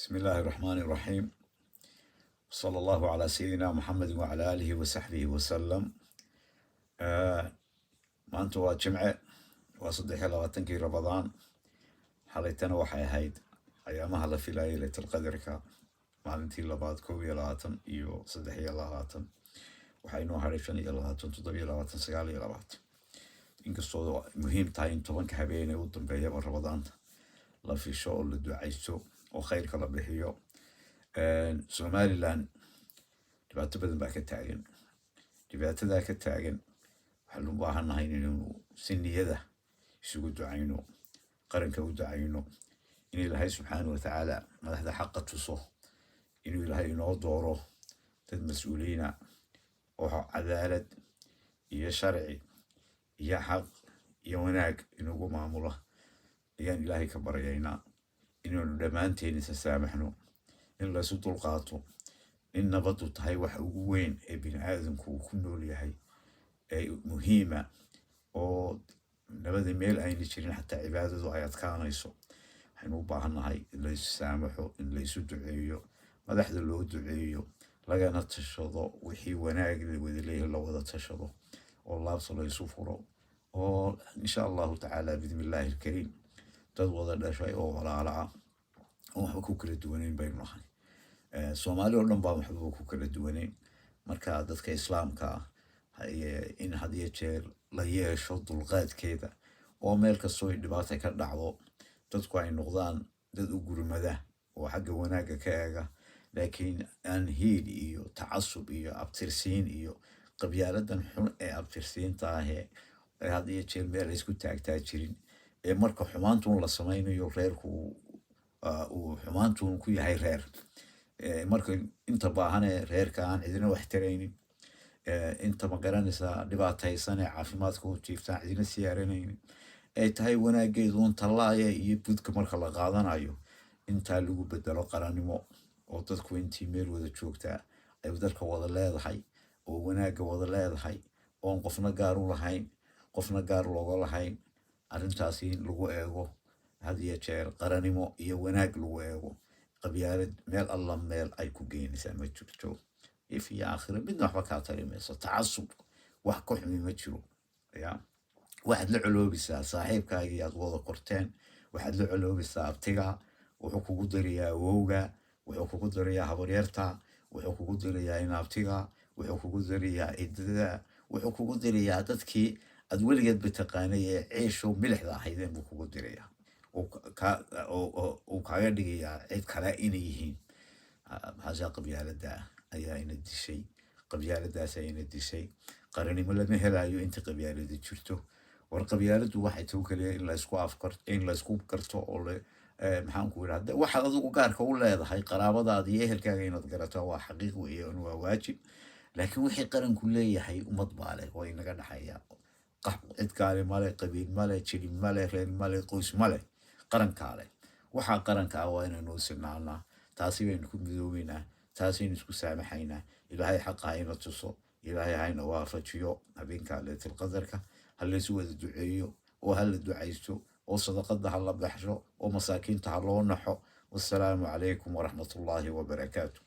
بسم الله الرحمن الرحيم، صلى الله على سيدنا محمد وعلى آله وصحبه وسلم. Maanta waa Jimce, waa 23-kii Ramadaan. Xalaytana waxay ahayd ayaamaha la filayay Laylatulqadarka, maalintii labaad, 21 iyo 23. Waxaa inoo hadhay 25, 27, 29. Inkastoo muhiim tahay in 10-ka habeen ee u dambeeyaba Ramadaanta la fisho oo la ducaysto oo khayrka la bixiyo, Somaliland dhibaato badan baa ka taagan. Dhibaatadaa ka taagan waxaanu u baahannahay inaynu si niyada isugu ducayno, qaranka u ducayno, in Ilaahay subxaana watacaala madaxda xaqa tuso, inuu Ilaahay inoo dooro dad mas-uuliyiina oo cadaalad iyo sharci iyo xaq iyo wanaag inugu maamula ayaan Ilaahay ka baryaynaa. Inaynu dhammaanteen isa saamaxno, in laysu dulqaato, in nabaddu tahay waxa ugu weyn ee bini aadamku uu ku nool yahay ee muhiima, oo nabada meel ayna jirin xataa cibaadadu ay adkaanayso. Waxaynu u baahannahay in laysu saamaxo, in laysu duceeyo, madaxda loo duceeyo, lagana tashado wixii wanaag la wada leeyahay, la wada tashado oo laabta laysu furo, oo insha Allahu tacaala, biidni Illaahi alkariim, dad wada dhashay oo walaalo ah oo waxba ku kala duwanayn baynu nahay. Soomaali oo dhan baan waxbaba ku kala duwanayn. Marka dadka Islaamka ah in had iyo jeer la yeesho dulqaadkeeda, oo meel kastoo ay dhibaata ka dhacdo dadku ay noqdaan dad u gurmada oo xagga wanaagga ka eega, laakiin aan hiil iyo tacasub iyo abtirsiin iyo qabyaaladan xun ee abtirsiinta ahee ee had iyo jeer meel ay isku taagtaa jirin, ee marka xumaantuun la samaynayo reerku uu xumaantuun ku yahay reer. Marka inta baahanee reerka aan cidina wax taraynin, inta ma garanaysaa dhibaataysan ee caafimaadka u jiiftaan cidina siyaaranaynin, ay tahay wanaageedu un tallaaya iyo budka marka la qaadanayo, intaa lagu bedelo qarannimo, oo dadku intii meel wada joogtaa ay dalka wada leedahay oo wanaagga wada leedahay, oon qofna gaar u lahayn, qofna gaar looga lahayn. Arrintaasi in lagu eego had iyo jeer qarannimo iyo wanaag lagu eego. Qabyaalad meel alla meel ay ku geynaysaa ma jirto, if iyo aakhiro midna waxba kaa tari mayso. Tacasub wax ka xumi ma jiro. Ya waxaad la coloobisaa saaxiibkaagii aad wada korteen, waxaad la coloobisaa abtiga, wuxuu kugu darayaa awowga, wuxuu kugu darayaa habaryarta, wuxuu kugu darayaa inaabtiga, wuxuu kugu darayaa idada, wuxuu kugu darayaa dadkii aad weligeedba taqaanay ee ceesho milixda ahaydeen buu kugu dirayaa, uu kaaga dhigayaa cid kale inay yihiin. Maxaasaa qabyaalada ayaa ina dishay, qabyaaladaas ayaa ina dishay. Qarannimo lama helayo inta qabyaalada jirto. War qabyaaladu waxay tuu kaliya in laysku afkar, in laysku garto oo maxaan ku idhahda, waxaad adigu gaarka u leedahay qaraabadaada iyo ehelkaaga inaad garato waa xaqiiq weeye, waa waajib. Laakiin wixii qaranku leeyahay ummad baa leh oo inaga dhexeeya. Cid gaale male, qabiil male, jilib male, reer male, qoys male, qarankaa leh. Waxaa qaranka ah waa inaynu sinaanaa. Taasi baynu ku midoobeynaa, taasaynu isku saamaxaynaa. Ilaahay xaqa hayna tuso, Ilaahay hayna waafajiyo. Habeenka Laylatul qadarka ha laysu wada duceeyo oo ha la ducaysto oo sadaqada ha la baxsho oo masaakiinta ha loo naxo. Wassalaamu calaykum waraxmatullaahi wabarakaatu.